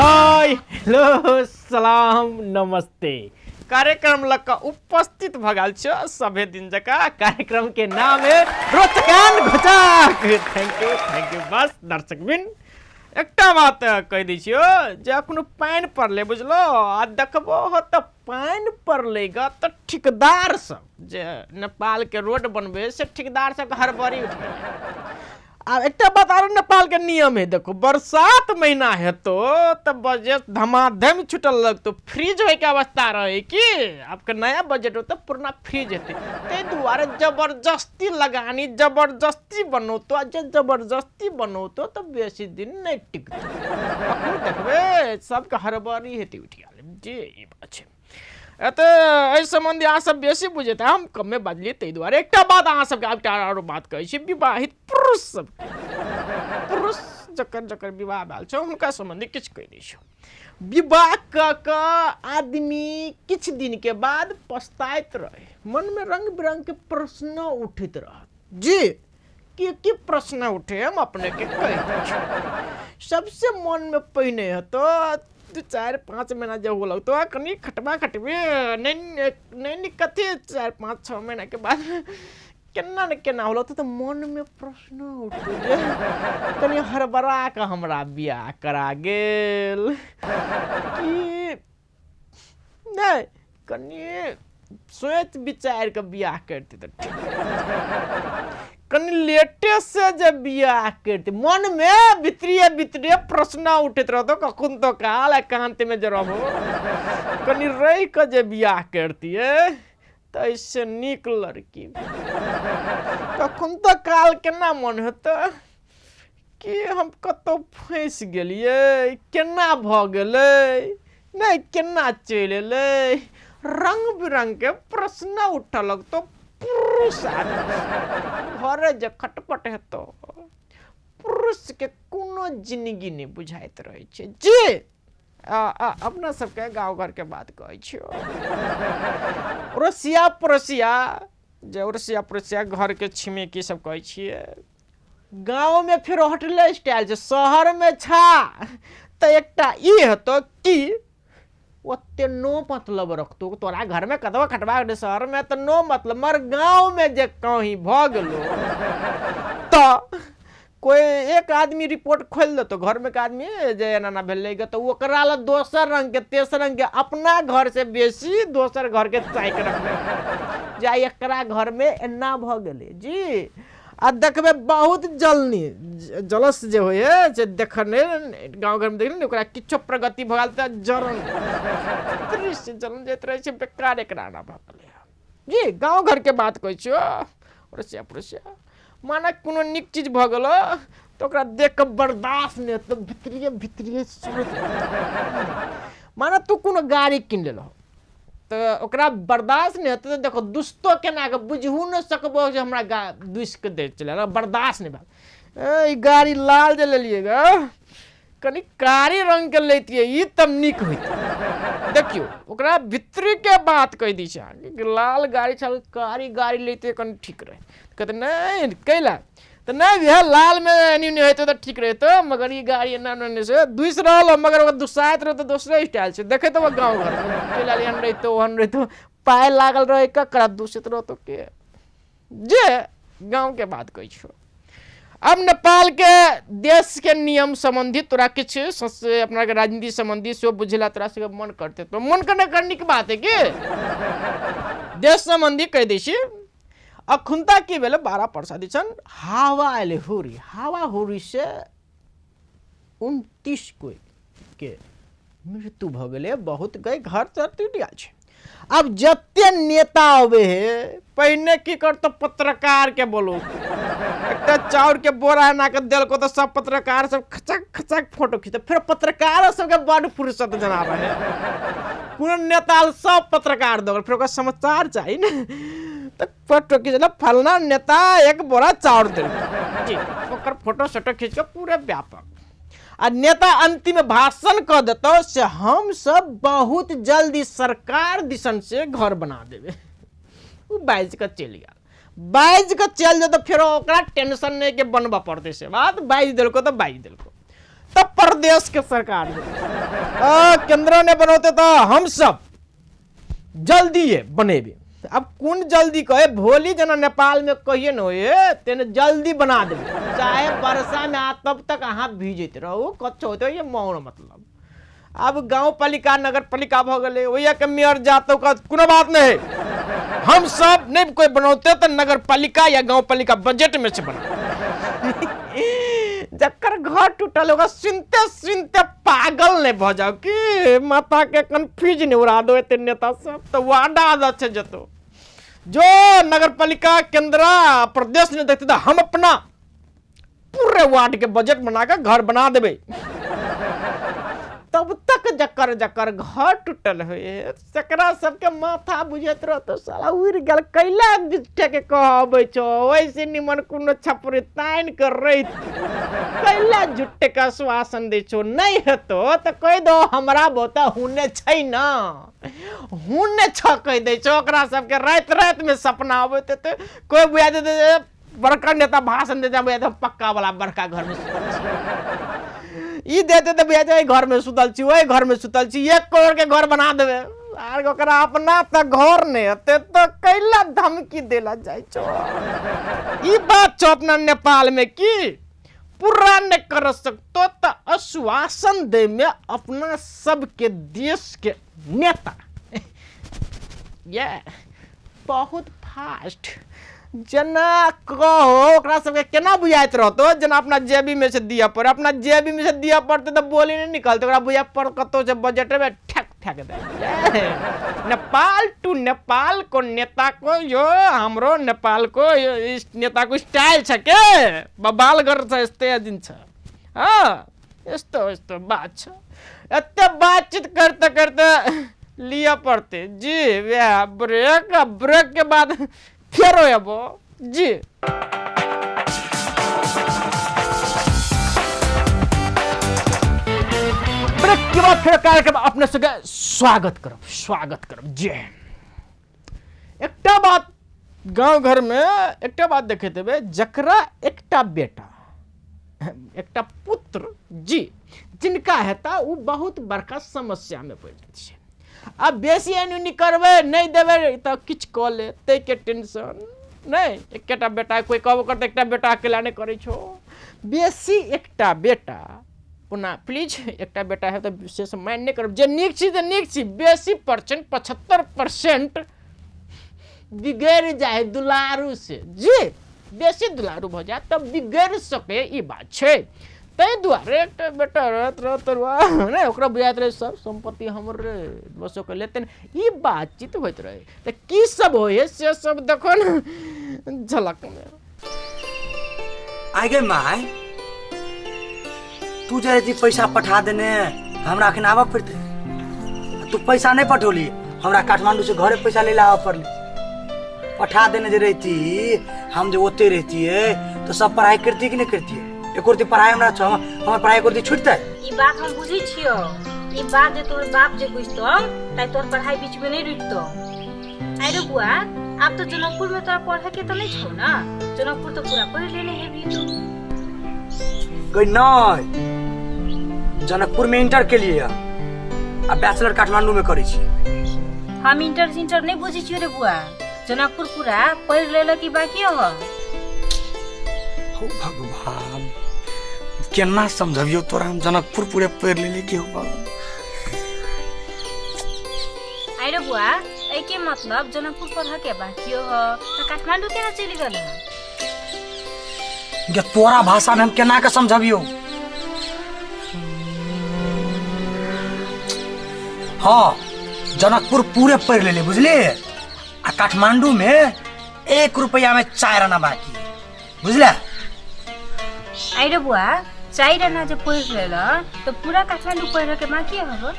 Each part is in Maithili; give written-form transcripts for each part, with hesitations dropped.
हाय हेलो सलाम नमस्ते। कार्यक्रम लग कऽ उपस्थित भऽ गेल छो सभे दिन जकाँ। कार्यक्रम के नाम है रोचकान घोचाक। Thank you thank you. बस दर्शक बिन एकटा बात कहि दै छियौ जे अखनो पानि पड़लै बुझलो, आ देखबो हो तऽ पानि पड़लै ग तऽ ठेकेदार सब जे नेपाल के रोड बनबै से ठेकेदार सबके हड़बड़ी उठि गेलै। आब एकटा बात आरो नेपाल के नियम है, देखो बरसात महीना हेतो तऽ बजट धमाधम छूटल लगतो, फ्रीज होय के अवस्था रहे कि आपके नया बजट हो तऽ पुरना फ्रीज हेतै, ताहि दुआरे जबरदस्ती लगानी जबरदस्ती बनौतो, आ जे जबरदस्ती बनौतो तऽ बेसी दिन नहि टिकतो। अखन देखबै सबके हड़बड़ी हेतै उठि गेल जे ई बात छै। एतऽ एहि सम्बन्धी अहाँ सब बेसी बुझैत हम कमे बाजलियै, ताहि दुआरे एकटा बात अहाँ सबके एकटा आरो बात कहै छी। विवाहित पुरुष सब, पुरुष जकर जकर विवाह भेल छै हुनका सम्बन्धी किछु कहि दै छी। विवाह कऽ कऽ आदमी किछु दिनके बाद पछताइत रहै, मनमे रङ्ग बिरङ्गके प्रश्न उठैत रहत। जी की की प्रश्न उठे हम अपनेके कहि दै छी। सबसे मनमे पहिने हेतौ 2-4-5 महीना जब हो लगतो आ कनि खटबा खटबी नहीं नहीं नहीं कथी 4-5-6 महीना के बाद केना ने केना होलो तो मन में प्रश्न उठतो जे कनि हड़बड़ा के हमरा बियाह करा गेल कि नहीं, कनि सोचि विचारि के बियाह करती तऽ ठीक, कनि लेटे से जे बियाह करती। मन में भितरिए भितरिए प्रश्न उठैत रहतो कखन तो काल एकांत में जे रहबो कनि रहि के जे बियाह करतियै तऽ एहिसँ नीक लड़की कखन तो काल केना मन हेतै कि हम कतहु फँसि गेलियै, केना भऽ गेलै, नहि केना चलि एलै, रङ्ग बिरङ्गके प्रश्न उठऽ लगतौ। पुरुष आदमी घरे जे खटपट हेतौ पुरुषके कोनो जिनगी नहि बुझाइत रहै छै। जे अपना सबके गाँव घरके बात कहै छियौ, अड़ोसिया पड़ोसिया जे अड़ोसिया पड़ोसिया घरके छिमेकी सब कहै छियै। गाँवमे फेर होटले स्टाइल छै, शहरमे छा तऽ एकटा ई हेतौ कि ओते नो मतलब रखतौ तोरा घरमे कतबो खटबा गेलै शहरमे तऽ नो मतलब, मगर गाँवमे जे कहीं भऽ गेलो तऽ कोइ एक आदमी रिपोर्ट खोलि देतौ घरमे के आदमी जे एना एना भेलै गे, तऽ ओकरा लए दोसर रङ्गके तेसर रङ्गके अपना घरसँ बेसी दोसर घरके ताकि रखने जे आइ एकरा घरमे एना भऽ गेलै जी। आ देखबै बहुत जलनी जलस जे होइ है से देखने गाँव घरमे देखने ने ओकरा किछो प्रगति भऽ गेल तऽ जलन दृश्य जलन जाइत रहै छै, बेकार एकरा एना भऽ गेलै जी। गाँव घरके बात कहै छियौ, अड़ोसिया पड़ोसिया माने कोनो नीक चीज भऽ गेलो तऽ ओकरा देख कऽ बर्दाश्त नहि हेतौ, भितरिए भितरिए माने तू कोनो गाड़ी कीन लेलहो तऽ ओकरा बर्दाश्त नहि हेतै तऽ देखो दुष्टो केना कऽ बुझहु नहि सकबो जे हमरा गा दुसि कऽ दै छलै, बर्दाश्त नहि भेल। ए ई गाड़ी लाल जे लेलियै ग कनि कारी रङ्गके लैतियै ई तब नीक होइतै। देखियौ ओकरा भितरीके बात कहि दै छै अहाँके लाल गाड़ी छल कारी गाड़ी लैतियै कनि ठीक रहै, कहतै नहि कैला तऽ नहि भैया लालमे एनी ओनी होइतै तऽ ठीक रहितौ, मगर ई गाड़ी एना ओना नहि से दुसि रहल मगर ओकरा दुसाइत रहतौ दोसरे स्टाइल छै। देखैत होबो गाँव घरमे चलि आयल एहन रहितौ ओहन रहितौ, पाइ लागल रहै ककरा दूषित रहतौ के जे गाँवके बात कहै छियौ। अब नेपालके देशके नियम सम्बन्धी तोरा किछु अपना के राजनीति सम्बन्धी सेहो बुझेला तोरा सबके मन करतै तो मन करने करने के बात है कि देश सम्बन्धी कहि दै छी। अखुनता की भेलै 12 प्रसादी छन हावा आयल हुरी, हावा हुरी से 29 कोई के मृत्यु भऽ गेलै, बहुत गई घर तर टूटि गेल छै। अब जते नेता अबे है पहिने की करतो पत्रकार के बोलो एकटा चाउर के बोरा एना के देलको तऽ सब पत्रकार सब खचक खचक फोटो खींचते, फिर पत्रकार सबके बड फुर्सत जना रहे कोनो नेता सब पत्रकार दो, फिर ओकरा समाचार चाही ने तऽ फोटो खींचल फलना नेता एक बोरा चाउर देलको जी, ओकर फोटो सोटो खींच के पूरे व्यापक आ नेता अंतिम भाषण कऽ देतौ से हम सब बहुत जल्दी सरकार दिसन से घर बना देबै। ओ बाजि कऽ चलि गेल, बाजि कऽ चलि जेतौ फेर ओकरा टेंशन नहि के बनबऽ पड़तै से बात, बाजि देलको तऽ बाजि देलको। तब प्रदेश के सरकार केंद्र ने बनौते तऽ हम सब जल्दिए बनेबै। आब कोन जल्दी कहे, भोली जेना नेपाल में कहिए न होए तेने जल्दी बना देबै, चाहे वर्षा में आ तब तक अहाँ भीजैत रहू, कच्छो होते ये मौन मतलब। आब गाँव पालिका नगर पालिका भऽ गेलै, ओहिके मेयर जात कहत कोनो बात नहीं, हम सब नहीं कोई बनौते तऽ नगर पालिका या गाँव पालिका बजट में से बना। जकर घर टूटल होगा सुनते सुनते पागल नहीं भऽ जाओ कि माथा के कन्फ्यूज नहीं उड़ा दो एते नेता सब। तो वादा आदत छै जतो जो नगर पालिका केंद्र प्रदेश नहीं देखते तो हम अपना पूरे वार्ड के बजट बना के घर बना देबै। तब तक जकर जकर घर टूटल होए तकरा सबके माथा बुझैत रहतो साला उड़ि गेल, कैला बिट्ठे के कहबै छौ, ओहिसे निमन कोनो छपरी तानि के रहित, कैला झुट्टे के आश्वासन दै छौ, नहीं हेतो तऽ कहि दो हमरा बहुते हुने छै ना, हुने छ कहि दै छौ। ओकरा सबके राति राति में सपना अबैत हेतै, कोइ बुझा देतै जे बड़का नेता भाषण देते बुझा देतै पक्का वाला बड़का घर में सुतल छी, ई देते तऽ बुझा देतै घर में सुतल छी, ओहि घर में सुतल छी, 1 करोड़ के घर बना देबै, आर ओकरा अपना तऽ घर नहि हेतै तऽ कैला धमकी देला जाइ छौ। ई बात छौ अपना नेपाल में की पूरा नहि कर सकतो तऽ आश्वासन दै में अपना सबके देश के नेता ये बहुत फास्ट जेना कहो ओकरा सबके केना बुझाइत रहतो, जेना अपना जेबी में से दिअ पड़े, अपना जेबी में से दिअ पड़तै तऽ बोली नहि निकलतै, ओकरा बुझाय पड़ कतौ से बजट में ठेक ठेक दे। नेपाल टू नेपाल को नेता को यो हमरो नेपाल को यो इस नेता को स्टाइल छ के बबाल घर छ यस्तै दिन छ। हाँ यस्तो यस्तो बात छ, एते बातचीत करते करते लिअ पड़ते जी वएह ब्रेक, आ ब्रेक के बाद फेरो एबो जी। ब्रेक के बाद फेर कार्यक्रम अपने सबके स्वागत करब, स्वागत करब जी। एकटा बात गाँव घर में एकटा बात देखैत हेबै, जकरा एकटा बेटा एकटा पुत्र जी जिनका हेता ओ बहुत बड़का समस्या में पड़ि जाइ छै। आब बेसी एन ऊनी करबै नहि देबै तऽ किछु कऽ ले ताहिके टेंशन नहि, एकेटा बेटा कोइ कहबो करतै एकटा बेटा अकेला नहि करै छौ, बेसी एकटा बेटा पुनः प्लीज एकटा बेटा है तऽ विशेष माइन नहि करब, जे नीक छी तऽ नीक छी, बेसी परसेंट 75% बिगड़ि जाइ है दुलारू से जी, बेसी दुलारू भऽ जायत तऽ बिगड़ि सकै, ई बात छै। ताहि दुआरे एकटा बेटा रहत रहत नहि ओकरा बुझाइत रहै सब सम्पत्ति हमरे बस ओकर लेतै, ई बातचीत होइत रहै। तऽ की सब होइ है से सब देखो ने झलकमे। आइ गे my, तू जे रहती पैसा पठा देने हमरा अखन आबऽ पड़तै, तू पैसा नहि पठौली, हमरा काठमांडू से घरे पैसा ले आबऽ पड़लै। पठा देने जे रहती हम जे ओते रहतियै तऽ सब पढ़ाई करती कि नहि करतियै, एको रत्ती पढ़ाई हमरा छौ, हमर पढ़ाई एको रत्ती छुटतै? ई बात हम बुझै छियौ, ई बात जे तोहर बाप जे बुझतौ ताहि तोहर पढ़ाई बीच में नहीं रुकतौ। आइ रे बुआ, आब तऽ जनकपुर में तोरा पढ़े के तऽ नहीं छौ ना, जनकपुर तऽ पूरा पढ़ लेने हेबी तू। गई नहीं, जनकपुर में इंटर के लिए आ बैचलर काठमांडू में करै छी। हम इंटर इंटर नहीं बुझै छियौ रे बुआ, जनकपुर पूरा पढ़ लेलक कि बाकी हो? हो भगवान, केना समझबियौ तोरा, हम जनकपुर पूरे पढ़ लेली कि हो भगवान। आइ रे बुआ, एके मतलब जनकपुर पढ़ के बाकी हो त काठमांडू केना चलि गेल? गे तोरा भाषा में हम केना के समझबियौ? हाँ जनकपुर पूरे पढ़ लेली बुझली, आ काठमांडू में 1 रुपया में 4 आना बाकी है बुझले। आइ रे बुआ, 4 आना जे पढ़ लेल तो पूरा काठमांडू पढ़ के बाकी हबो?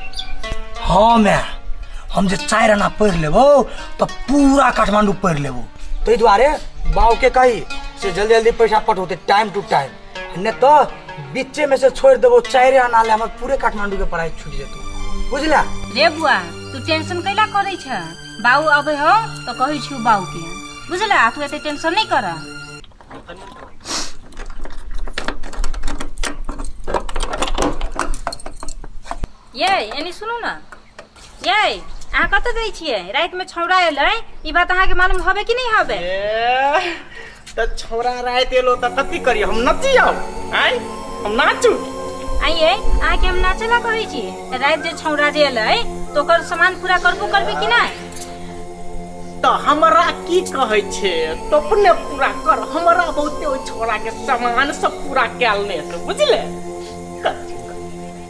हाँ मैं, हम जे 4 आना पढ़ लेबो तो पूरा काठमांडू पढ़ लेबो। ताहि दुआरे बाबू के कही से जल्दी जल्दी पैसा पठौते टाइम टू टाइम, नहीं तो बीचे में से छोड़ देबो 4 आना ले हमर पूरे काठमांडू के पढ़ाई छूट जेतो बुझला। रे बुआ, तू टेंशन कैला करै छ, बाबू अबै हो तो कहै छियौ बाबू के बुझला, तू एते टेंशन नहीं कर। ये एनी सुनू ने। ये अहाँ कतऽ जाइ छियै? रातिमे छौड़ा एलै, ई बात अहाँके मालूम हबे कि नहि हबे? ए, तऽ छौड़ा राति एलो तऽ कथी करियै हम? नचियौ? आँय, हम नाचू? आइए, अहाँके हम नाचे ला कहै छी। राति जे छौड़ा जे एलै तऽ ओकर सामान पूरा करबो करबै कि नहि? तऽ हमरा की कहै छै, तो अपने पूरा कर। हमरा बहुते ओहि छौड़ा के सामान सब पूरा कयल नहि हेतौ, बुझले? कथी?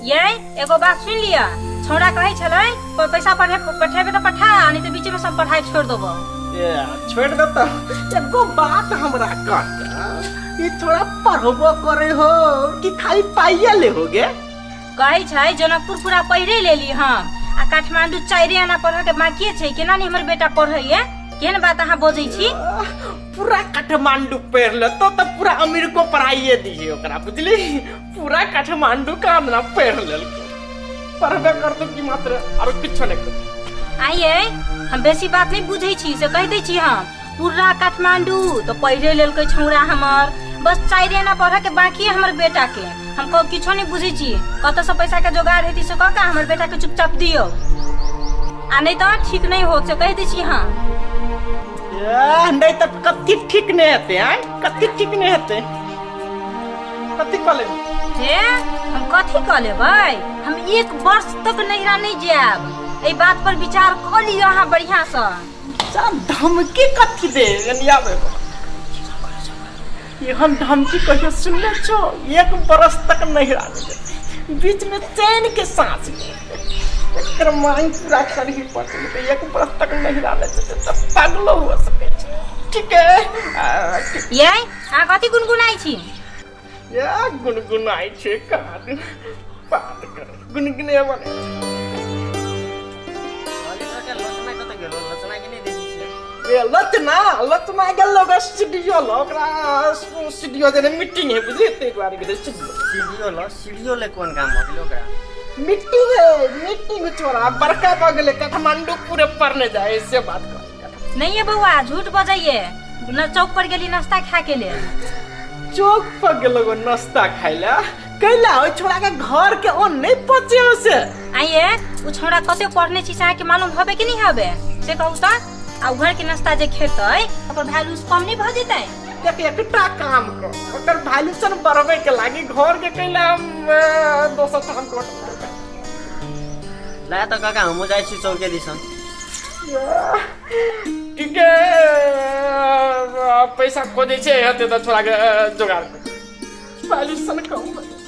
ये एगो बात सुनि लिअ, छौड़ा कहै छलै पैसा पढ़े पठेबै तऽ पठा, नहीं तऽ बीचमे सब पढ़ाई छोड़ि देबो। ए, छोड़ि दे। तऽ एगो बात हमरा कह, ई थोड़ा पढ़बो करे हो कि खाली पाइया ले हो गे? कहै छै जनकपुर पूरा पढ़े लेली हम आ काठमांडू चारि आना पढ़ऽ के बाकी छै, केना नहीं हमर बेटा पढ़ैया? केहन बात अहाँ बजै छी? पूरा काठमांडू पढ़ लेतो तऽ पूरा अमेरिको पढ़ाइए दिहे ओकरा, बुझली? पूरा काठमांडू काम ना पढ़ लेलको, पढ़बे करतो कि मात्र आरो किछो नहि करतो। आइए, हम बेसी बात नहीं बुझै छी से कहि दै छी। हम पूरा काठमांडू तऽ पढ़े लेलकै छौड़ा हमर, बस चारि आना पढ़ऽ के बाकी है हमर बेटा के। हम कह किछो नहीं बुझै छी, कतऽ से पैसा के जोगाड़ हेतै से कह के हमर बेटा के चुपचाप दियौ, आ नहीं तऽ ठीक नहीं होत से कहि दै छी हम। ए, नहि तऽ कथी ठीक नहि हेतै? आँय, कथी ठीक नहि हेतै? कथी कऽ लेबै? हे, हम कथी कऽ लेबै? हम एक वर्ष तक नैहरा नहीं जायब, एहि बात पर विचार कऽ लिअ अहाँ बढ़िया सँ। सब धमकी कथी दे आबै? एहन धमकी कहियो सुनले छो? एक बरस तक नैहरा नहि जेतै, बीच में चैन के सांस ले, एकर मांग पूरा करही पड़तै, नहि तऽ एक बरस तक नैहरा नहि जेतै तऽ पागलो हो सकै छै। ठीक है, ठीक। ये अहाँ कथी गुनगुनाइ छी? या गुनगुनाइ छै कहाँ बात कर गुनगुने बने। ए लचना, लचना गेल लोग स्टूडियो ल, ओकरा स्टूडियो जेने मीटिंग है, बुझली? ताहि दुआरे गेलै स्टूडियो। सीडीओ ल, सीडीओ ले कोन काम भऽ गेलै ओकरा? मीटिंग है, मीटिंग। छोरा बड़का भऽ गेलै, काठमांडू पूरे पढ़ने जाए से बात कर। नहीं ये बौआ, झूठ बजैये न, चौक पर गेली नाश्ता खा के लेल। चौक पर गेलो गो नाश्ता खाइ ला? कैला ओहि छोरा के घर के ओ नहीं पहुंचे से? आइए, उ छौड़ा कते पढ़ने छी से अहाँके मालूम हबे कि नहीं हबे से कहू तऽ? आ उ घर के नाश्ता जे खेतै ओकर वैल्यू कम नहीं भऽ जेतै? देख, एकटा काम कर, ओकर वैल्यूशन बढ़बै के लागी घर के कैला हम दोसर ठाम के होटल करबै। ला तऽ काका, हमहूँ जाइ छी चौके दिसन। ठीक है, पैसा खोजै छै हेतै तऽ छोरा के जोगाड़ कर, वैल्यूशन कम भऽ जेतै।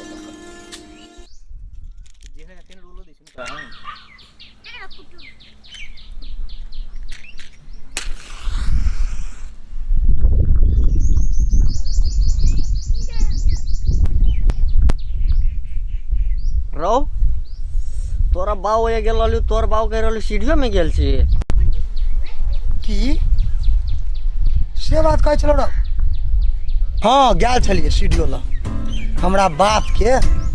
रौ, तोरा बाउ ओए गेल रहलू, तोर बाउ कहि रहलू सीढ़ियो में गेल छी। की से बात कहै छलौ रौ? हाँ, गेल छलियै सीडीओ लग। हमरा बापके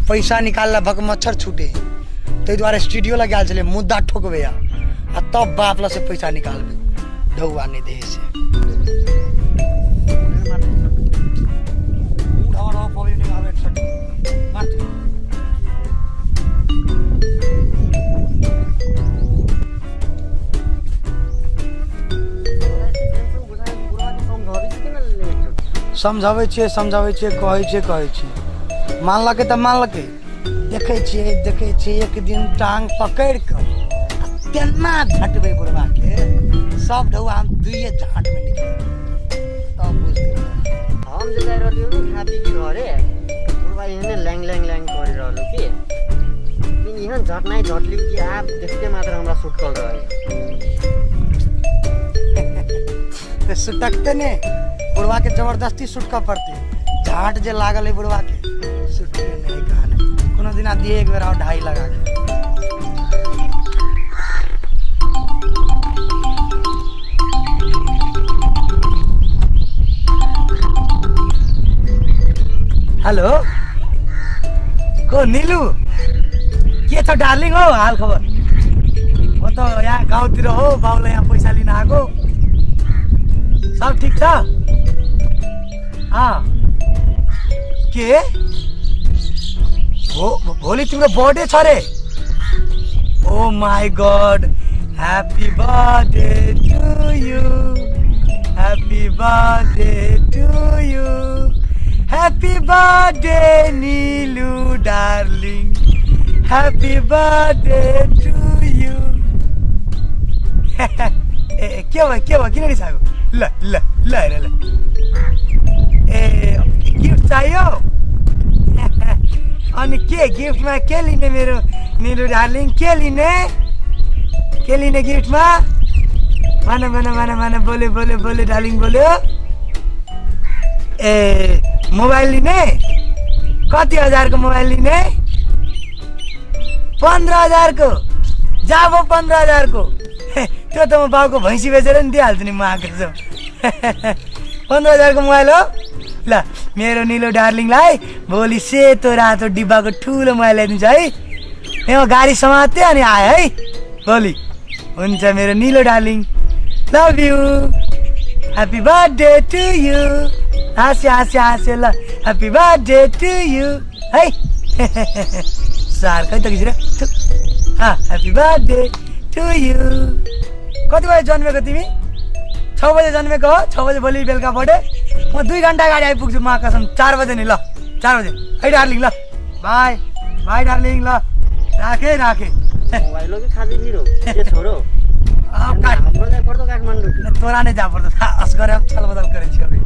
पैसा निकालला भक मच्छर छूटे, ताहि दुआरे स्टूडियो लग गेल छलियै मुद्दा ठोकबै आ तब बाप लग से पैसा निकालबै। ढौआ नहि दे से समझाबै छियै, समझाबै छियै, कहै छियै, कहै छियै, मानलकै तऽ मानलकै। देखै छियै, देखै छियै, एक दिन टांग पकड़ि कऽ आ तेना झटबै बुढ़बाके, सब ढौआ हम दुइए झाँटमे निकलि तब बुझतै। हम जे जाइ रहलियै ने खा पी के घरे, बुढ़बा एहने लैंग लैंग लैंग करि रहल कि लेकिन एहन झटनाइ झटली कि आब देखते मात्र हमरा सुटकल रहे। तऽ सुटकते ने, बुढ़बाके जबरदस्ती सुटकऽ पड़तै। झाँट जे लागल है बुढ़बाके, सुटके नहि कहा नहि। कोनो दिना दिए एक बेर और ढाई लगा के। हेलो, को निलु, के छ डार्लिङ हो, हाल खबर? म त यहाँ गाउँतिर हो, बाउलाई यहाँ पैसा लिन आएको। सब ठिक छ? अँ, के भो, भोलि तिम्रो बर्थडे छ अरे? Oh my God, happy birthday to you, happy birthday to you, happy birthday Neelu darling, happy birthday to you. ए के भयो के भयो, किन रिसाएको? ल ल ल हेर ल, ए गिफ्ट चाहियो? अनि के गिफ्टमा के लिने मेरो निलु डार्लिङ, के लिने के लिने गिफ्टमा? भन भन भन भन, बोल्यो बोल्यो बोल्यो डार्लिङ बोल्यो। ए मोबाइल लिने? कति हजारको मोबाइल लिने? 15,000को? जाबो 15,000को? त्यो त म बाउको भैँसी बेचेर नि दिइहाल्छु नि म आएको छु। 15,000को मोबाइल हो? ल मेरो निलो डार्लिङलाई भोलि सेतो रातो डिब्बाको ठुलो मोबाइल ल्याइदिन्छु है। ए म गाडी समातेँ अनि आएँ है भोलि। हुन्छ मेरो निलो darling, love you, happy birthday to you. हाँस्यो हाँस्यो हाँस्यो, ल ह्याप्पी बर्थडे टु you है। सार खै त किसिर, ह्याप्पी बर्थडे टु you. कति बजे जन्मेको तिमी? 6 बजे जन्मेको हो? 6 बजे भोलि बेलुका बर्थडे। म 2 घन्टा अगाडि आइपुग्छु म कसम, 4 बजे नि। ल 4 बजे है डार्लिङ, ल बाई बाई डार्लिङ, ल राखेँ राखेँ। मोबाइलो के खाली फिरो के छोरो हाम्रो जाय पर्दो काठमाडौँ। तोरा नै जा पर्दो, असगरे हम छल बदल करै छी अभी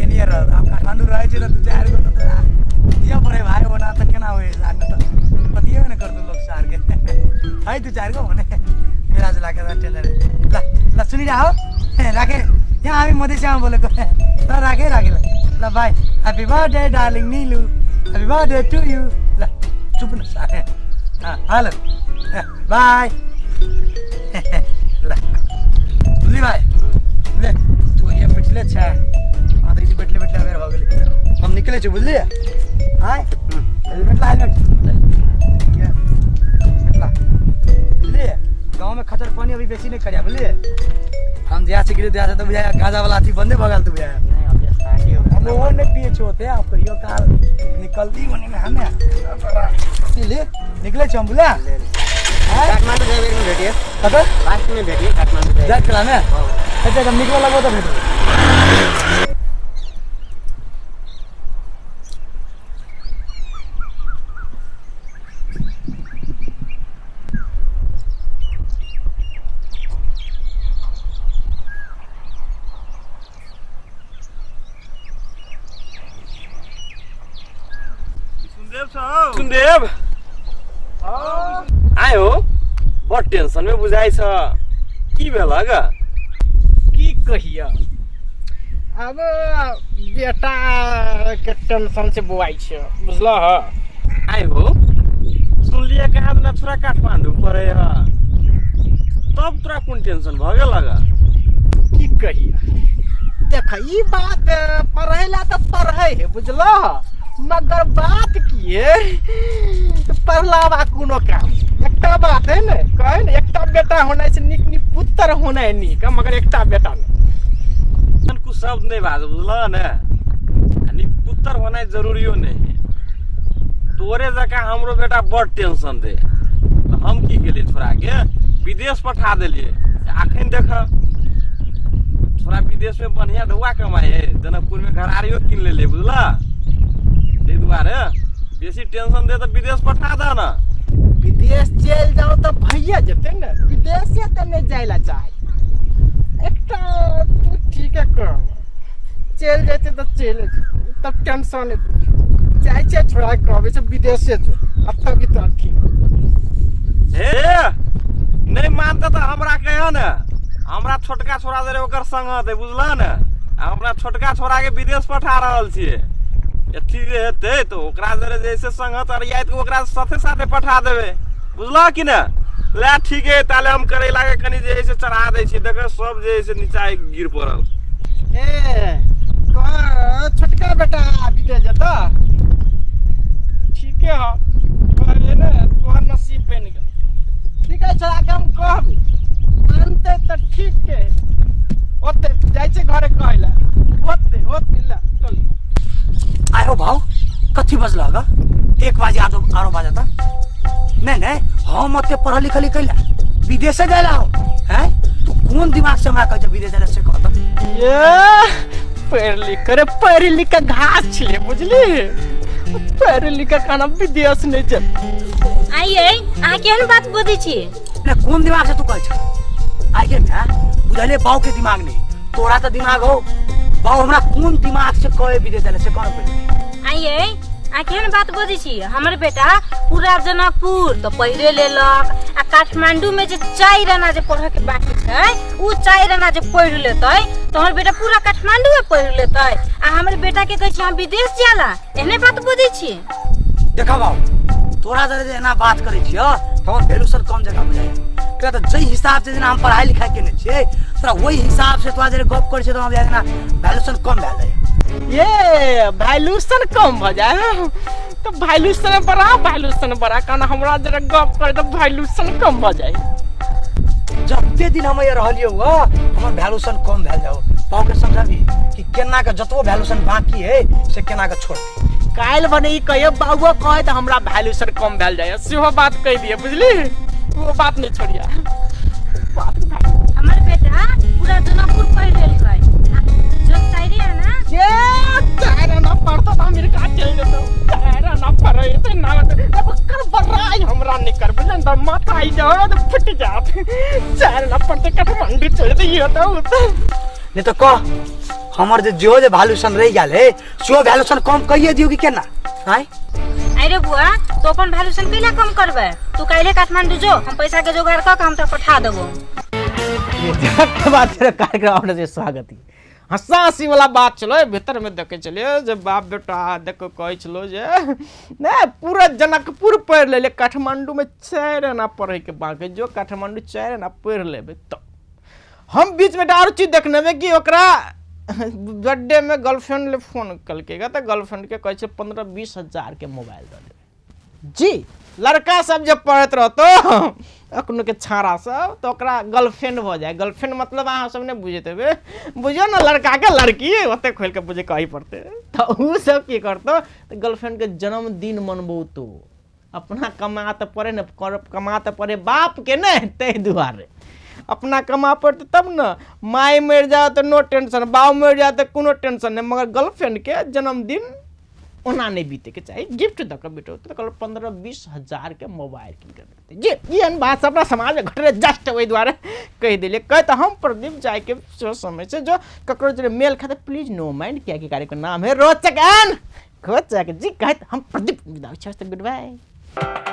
एनियर रह। आब काठमाडौँ रहै छै त 2 4 गो त तोरा दिअ पड़े भाइ, ओना त केना होइ सार त पतिएबे ने करतौ लोक सार के है। 2 4 गो भने मेरा चाहिँ लाग्यो टेन्सन। ल ल सुनिरह हो, राखेँ यहाँ हामी मधेसियामा बोलेको। ल राखेँ राखेँ, ल ल bye, happy birthday darling Neelu, happy birthday to you. ल चुप न सार, हेलो बाई। ल बुझली भाइ, ले तू यहाँ बैठले छ, हाँ देखि बैठले बैठले अबेर भऽ गेलै, हम निकलै छी बुझलियै। आय हेलमेट ला, हेलमेट हेलमेट ला बुझलियै। गाँवमे खचर पानी अभी बेसी नहि करिया बुझलियै। हम जहाँ से गिरे से तो बुझाया गांजा वाला अथी बंदे भऽ गेल तो बुझाया। नहीं अभी स्टार्ट ही हो। हम वो नहीं पिए छो होते आप करियो काल निकलती होने में हमें ले निकले छी हम बुझलियै। काठमाडौँ जाए बेर में भेटिए, कतऽ लास्ट में भेटिए काठमाडौँ जाए जाए कला में। अच्छा जब निकल लगो तो भेटो। सुनदेव आयो, बड़ टेंशन में बुझाइ छ, की भेल ग? की कहिया अब बेटा के टेंशन से बुआइ छ बुझलह। आयो सुनलिए कहाँ दिना छोरा काठमाडौँ पड़े ह, तब तोरा कोन टेंशन भ गेल ग? की कहिया देख ई बात पढ़ै ला तऽ पढ़ै है बुझलह, मगर बात की है पढ़ला बा कोनो काम। एकटा बात है ने कहे ने एकटा बेटा होना से नीक नीक पुत्र होना है नीक, मगर एकटा बेटा नहीं। कुछ शब्द नहीं बाज बुझलह ने, नीक पुत्र होना जरूरियो नहीं है। तोरे जकाँ हमरो बेटा बड़ टेंशन दे, हम की केलिए छोरा के विदेश पठा देलिए। अखन देख छोरा विदेश में बढ़िया धुआ कमाए है, जनकपुर में घरारियो किन लेलिए बुझलह। ताहि दुआरे बेसी टेंशन दे तऽ विदेश पठा दे ना। विदेश चलि जाओ तऽ भैया जेतै ने, विदेशे तऽ नहि जाय ला चाहे। एकटा तू ठीके कह, चलि जेतै तऽ चलि जेतै, तब टेंशन नहि जाइ छै छोड़ा कहबै से विदेशे जो अतऽ भी तऽ ठीक। हे नहि मानतै तऽ हमरा कहियो ने, हमरा छोटका छोरा जे ओकर संग हेतै बुझलह ने। हमरा छोटका छोरा के विदेश पठा रहल छियै, अथी जे हेतै तऽ ओकरा जरे जैसे संग हेतै अरियाइत के ओकरा साथे साथे पठा देबै बुझलह कि ने। ले ठीक है ताले हम करैला के कनि जे है से चढ़ा दै छियै, देख सब जे है से नीचा गिर पड़ल। ए छोटका बेटा विदेश जेतऽ ठीके ह, कहलियै ने तोहर नसीब बनि गेल। ठीक है छोरा के हम कहबै, मानतै तऽ ठीक है, ओते जाइ छै घरे कहै लए, ओते ओते ले चल। आयो भाव कथी बजल ग? 1 बजे आरो आरो बजता। नहीं नहीं, हम ओते पढ़ल लिखल कैला विदेशे जाए हो हैं? तू कोन दिमाग से हमरा कहै छै विदेश जाए से कह त। ये पढ़ लिख रे, पढ़ लिख के घास छिले बुझली, पढ़ लिख के खाना विदेश नहीं चल। आइए अहाँ केहन बात बजै छी? ने कोन दिमाग से तू कहै छ? आइ के ना बुझले बाऊ के दिमाग नहीं, तोरा त दिमाग हो। बाऊ हमरा कोन दिमाग से कहे विदेश जाए से कह पहिले। आइए अहाँ केहन बात बजै छी? हमर बेटा पूरा जनकपुर तऽ पढ़े लेलक आ काठमांडू में जे 4 आना जे पढ़े के बाकी छै उ 4 आना जे पढ़ लेतै तऽ हमर बेटा पूरा काठमांडू में पढ़ लेतै आ हमर बेटा के कहै छी हम विदेश जाला, एहने बात बजै छी? देखा बाऊ, तोरा जरे जे एना बात करै छियो तऽ हमर वैल्यूशन कम जगह बुझाइ। तोरा तऽ जै हिसाब से जेना हम पढ़ाई लिखाई केने छियै तोरा ओहि हिसाब से तोरा जरे गप करै छियै तऽ हमरा जेना वैल्यूशन कम भए जाइए। ये वैल्यूशन कम भ जाए तो वैल्यूशन बढ़ा, वैल्यूशन बढ़ा, कारण हमरा जरा गप करे तो वैल्यूशन कम भ जाए। जते दिन हम ये रहलियो हुआ हमर वैल्यूशन कम भए जाओ। बाऊ के समझाबी कि केना के जतबो वैल्यूशन बाकी है से केना के छोड़ दे। काल्हि भने ई कहियो बाबुओ कहे तऽ हमरा वैल्यूशन कम भए जाए, सेहो बात कहि दिए बुझली, वो बात नहीं छोड़िया। हमर बेटा पूरा जनकपुर पढ़ लेलकै जो 4 आना। ये 4 आना पढ़ता तऽ अमेरिका चलि जेतौ। 4 आना पढ़ै तऽ ना अब कर बड़ाई हमरा नहीं कर बुझल तऽ माथा आई जाओ तऽ फुटि जात। 4 आना पढ़ते काठमांडू चलि जेतै, ई होतौ उ होतौ। नहीं तो कह हमर जे जो जे वैल्यूशन रहि गेल है सेहो वैल्यूशन कम कहिए दियौ कि केना? आँय अरे बुआ तो अपन वैल्यूशन कैला कम करबै? तू काल्हि काठमांडू जो, हम पैसा के जोगाड़ कऽ के हम तोरा पठा देबो। के बात छै कार्यक्रम अपने से स्वागत है। हंसा हंसी वाला बात चलो भीतर में देखे चलिए जे बाप बेटा देखो कहै छलो जे नहीं पूरा जनकपुर पढ़ ले, काठमांडू में 4 आना पढ़े के बाकी, जो काठमांडू 4 आना पढ़ लेबे तो हम बीच में आरो चीज देखने में कि ओकरा बर्थडे में गर्लफ्रेंड ले फोन कलकेगा तो गर्लफ्रेंड के कहै छै 15-20 हजार के मोबाइल दऽ देबै। जी लड़का सब जब पढ़ैत रहतो अखनो के छाड़ा सब तो ओकरा गर्लफ्रेंड भऽ जाए। गर्लफ्रेंड मतलब अहाँ सब नहि बुझैत हेबै, बुझियौ ने लड़का के लड़की ओते खोलि के बुझे कही पड़तै। तऽ उ सब की करतौ तऽ गर्लफ्रेंड के जन्मदिन मनबौतौ, अपना कमा तऽ पड़े ने, कमा तऽ पड़े बाप के ने, ताहि दुआरे अपना कमा पड़तै तब ने। माय मरि जाओ तऽ नो टेंशन, बाप मरि जाओ तऽ कोनो टेंशन नहि, मगर गर्लफ्रेंड के जन्मदिन ओना नहि बीतैके चाही, गिफ्ट दऽ कऽ बितौतै। तऽ कहलक 15-20 हजार के मोबाइल कीन कऽ देतै। जे एहन बात सब अपना समाजमे घटलै, जस्ट ओहि दुआरे कहि देलियै। कहि तऽ हम प्रदीप जायके सेहो समय छै, जो ककरो जे मेल खाते प्लीज नो माइंड, कियाकि कार्यक्रम नाम है रोचक एंड घोचक। जी कहैत हम प्रदीप विदा होइ छी। Good bye.